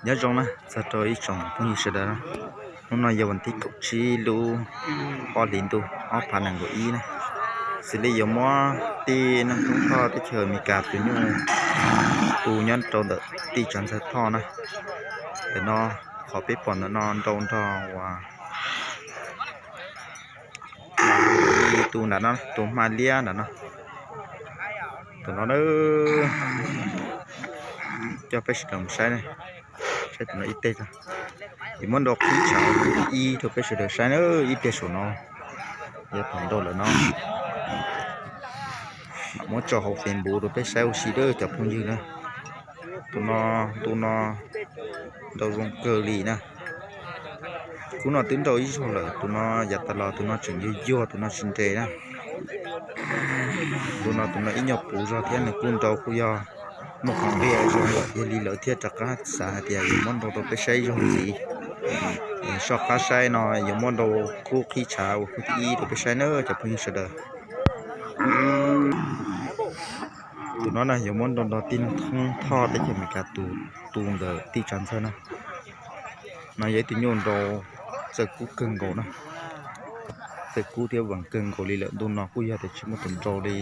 Nyob zoo na, txog rau ib tsoom phooj ywg sawv daws na. Hnub no yog vas thib kaum tsib lub ob hlis ntuj ob phav nees nkaum ib na. Xws li yuav muab tij Neej Thoob Thoj teb chaws Amelikas tus nyuj tu nyob rau ntawm tij Tsav Ntxawg Thoj na. Ntawm no qhov peb pom ntawm no nrau nrog uas tu nram no, tus hma liab nram no. Tus no coj peb sawv daws mus saib, saib tus no ib teg. Ces muab nrau qhib tshav ib rau peb sawv daws saib na, ib pliag saum no yog thaum nrau lawm no mam muab tso hauv Facebook rau peb saib ua si na cov phooj ywg na. Tus no, ntu no nrau zoo kawg li na. Kub no twb nrau ib zaug lawm, tus no yav tas los tus no tseem yuag yuag, tus no tsis nres na. Ntu no tus no ib nyuag puv zog thiab nws kuj nrau kuj yog muaj qhov nqia zog lawm, yog li lawv thiaj rov qab xav hais tias yuav muab nrau rau peb saib ib zaug ntxiv. Soj qab saib no yuav muab nrau kub qhib tshav ua khub thib ib rau peb saib na cov phooj ywg sawv daws. Tus no na yuav muab nrau nrog tij Neej Thoob Thoj teb chaws Amelikas tus tu ntawm tij Tsav Ntxawg na. No yog ib tug nyuj nrau txawj kub kawg nkaus na, txawj kub thiab veem kawg nkaus li lawm. Ntu no kuj yog tias tsis muaj tus nrau li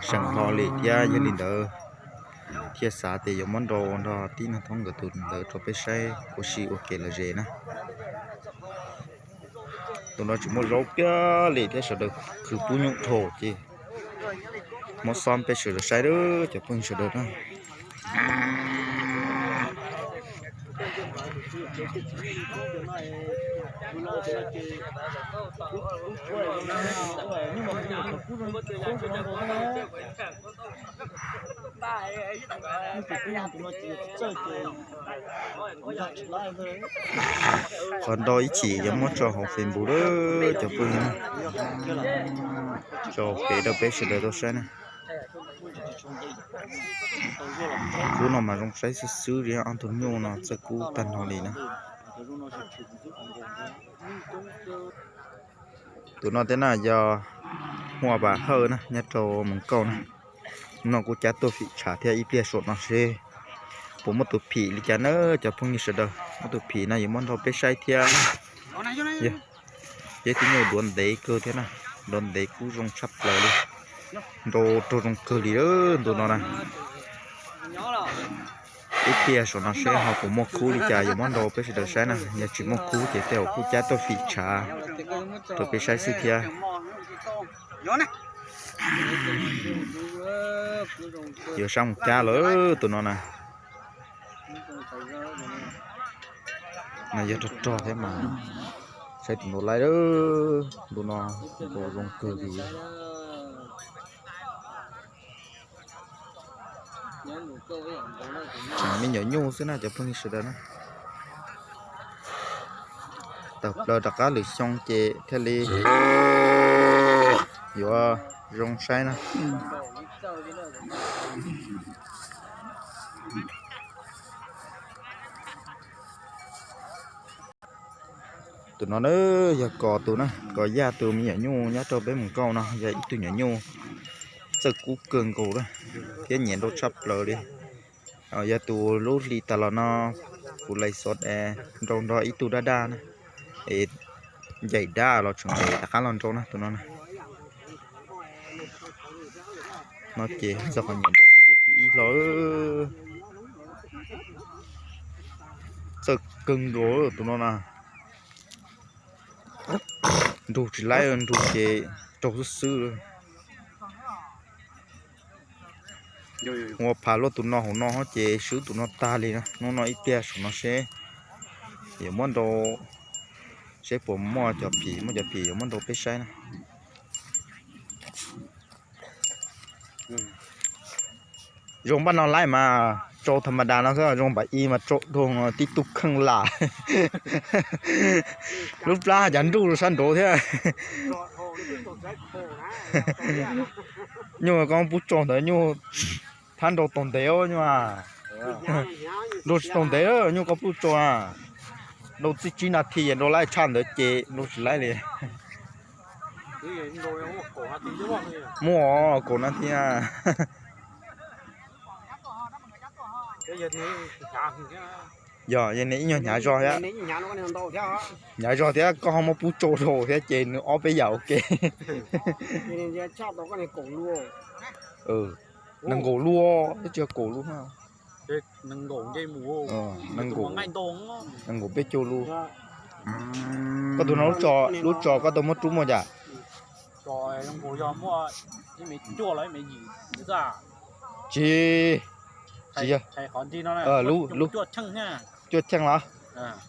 seem hlo li thiab, yog li ntawd thiaj xav tias yuav muab nrau nrog tij Neej Thoob nkawd tus ntawd rau peb saib ua si ua ke los zes na. Tus no tsis muaj zaub kiag li thiab sawv daws khwv pub nyuj dhau ces muab xob peb sawv daws saib cov phooj ywg sawv daws na. Qhov nrau ib chim yuav muab tso hauv Facebook lawm cov phooj ywg, tso hauv peb rau peb sawv daws tau saib na. Kub no mas zoo saib xwb xwb li, ob tug nyuj no txawj kub tag nrho li na. Tus no thiab na yog Hua Vam Hawj na, nyob rau Moos Kauj na. No kuj cab tuaj fim tshav thiab, ib pliag saum no seb puas muaj tus phim li cas na cov phooj ywg sawv daws. Muaj tus phim no yuav muab nrau peb saib thiab. Yog ib tug nyuj duav ntev kawg thiab na, duav ntev kub zoo tshaj plaws li, nrau raug zoo kawg li ntu no na. Ib pliag saum no seb ho puas muaj khub li cas yuav muab nrau peb sawv daws saib na. Yog tsis muaj khub ces tej zaum kuj cab tuaj fim tshav rau peb saib xwb thiab. Yuav sab mus cab lawm tus no na. No yog rog rog thiab mas saib tus nrau laib lawm, ntu no nrau zoo kawg li. Tseem me nyuam nyuj xwb na cov phooj ywg sawv daws na. Tawm plaws rov qab lwm xyoo ces thiaj li yuav zoo saib na. Tus no na yog Kos tus na, Kos Yaj tus me nyuam nyuj nyob rau peb Moos Kauj no yog ib tug nyuam nyuj txawj kub kawg nkaus na, thiab nyiam nrau tshaj plaws li. Yog tus lub hli tas los no kuv lais xov es nrau nrog ib tug dab daj na, es ncaim dab los tseem ncaim rov qab los nrau na tus no na. No ces txog qhov nyiam nrau xwb ces thib ib hlo. Txawj kawg nkaus tus no na. Nrug tsis laib, nrug ces raug xwb xwb. Ua phav luaj tus no hauv no ces swb tus no tag li na. Hnub no ib pliag saum no seb yuav muab nrau, seb puas muaj cov phim, muaj cov phim yuav muab nrau peb saib na. Zoo npaj no laib mas tsau tham ma das no xwb, zoo npam i mas tsau dhau tib tug kheej lam. Lub plab cas nruj sab nraud thiab. Nyuj koj pub tsau ntawd nyuj thab nrau tau ntev nyuj. Nrau tsis tau ntev, nyuj koj pub tsau a. Nrau txij tsib nas this nrau laib tshaj ntawd ces nrau tsis laib li. Muaj kaum nas this. Yog, yog nws ib nyuag hnyav zog thiab. Hnyav zog thiab koj ho muab pub tsau rau thiab ces nws ob peb yam ua ke. Nees nkaum lub, twb tsis yog kaum lub na. Nees nkaum, nees nkaum peb caug lub. Koj tus no lub tso, lub tso koj tau muab rub muaj cas? Tsis, tsis yog, cuaj cheej los?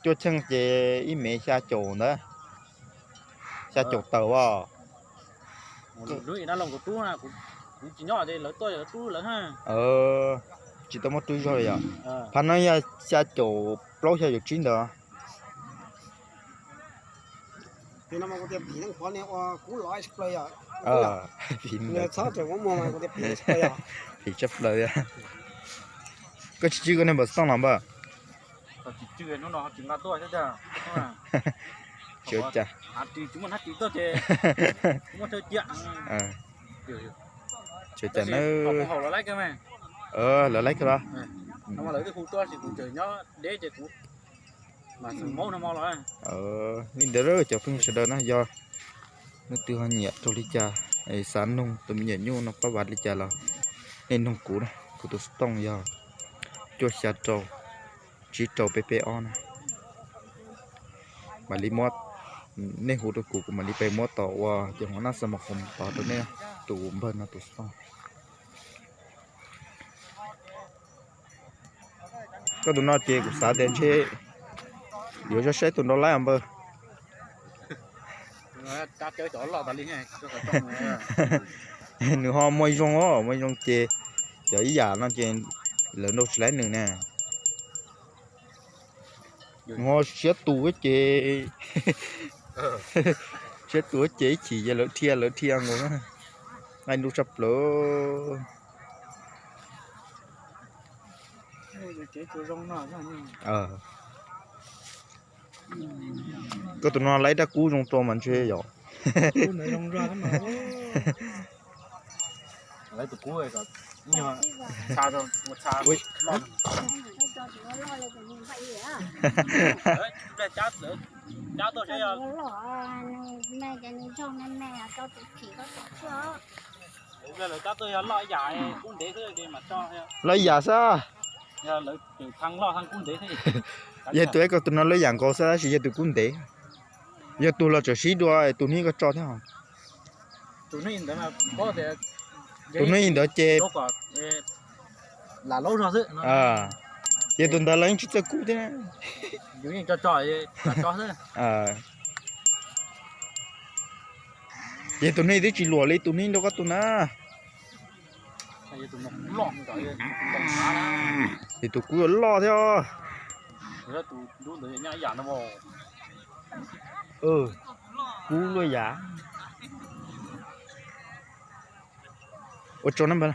Cuaj cheej ces ib mev xya caum ntawd, xya caum tawm as. Tsis tau muab rub zog li yom. Phaj no yog xya caum plaub xya caum tsib ntawd. Phim tshaj plaws thiab. Koj tsis tswj koj niag npawm xov tooj los npawg? Tsis ua cas. Tsis ua cas na. Lawv laib kawg los? Li ntawd cov phooj ywg sawv daws na, yog leej twg ho nyiam rau li cas, xav noog tus me nyuam nyuj no pab vam li cas los nej noog kuv na. Kuv tus xov tooj yog cuaj xya rau tsib rau peb peb ob na. Mam li muab, nej hu rau kuv, kuv mam li pem muab tom ua cov hmoov naj xa mos khoom tod rau nej, tus npawg no tus xov tooj. Koj tus no ces kuv xav tias ntshe yuav zoj saib tus nrau laib os npawg. Nws ho muaj zoo os, muaj zoo ces cov ib yam no ces lawv nrau tsis laib nws na. Nws ho siab tus ces, siab tus ces ib chim ces lawv dhia lawv dhia nkaus na. Nqaij nruj tshaj plaws. Koj tus no laib dab kub zoo rau mas ntshe yom. Loj yam xwb. Yog tus eb koj tus no loj yam nkaus xwb tab sis yog tus kub ntev. Yog tus los tseem sib dua tus hnub koj tso thiab. Tus hnub ntawd ces, yog tus ntawd los yeej tsis txawj kub thiab. Yog tus hnub twb tsis luam li tus hnub nrau koj tus na. Yog tus kub yuav loj thiab. Kub luaj yam. Ua tsaug na npawg.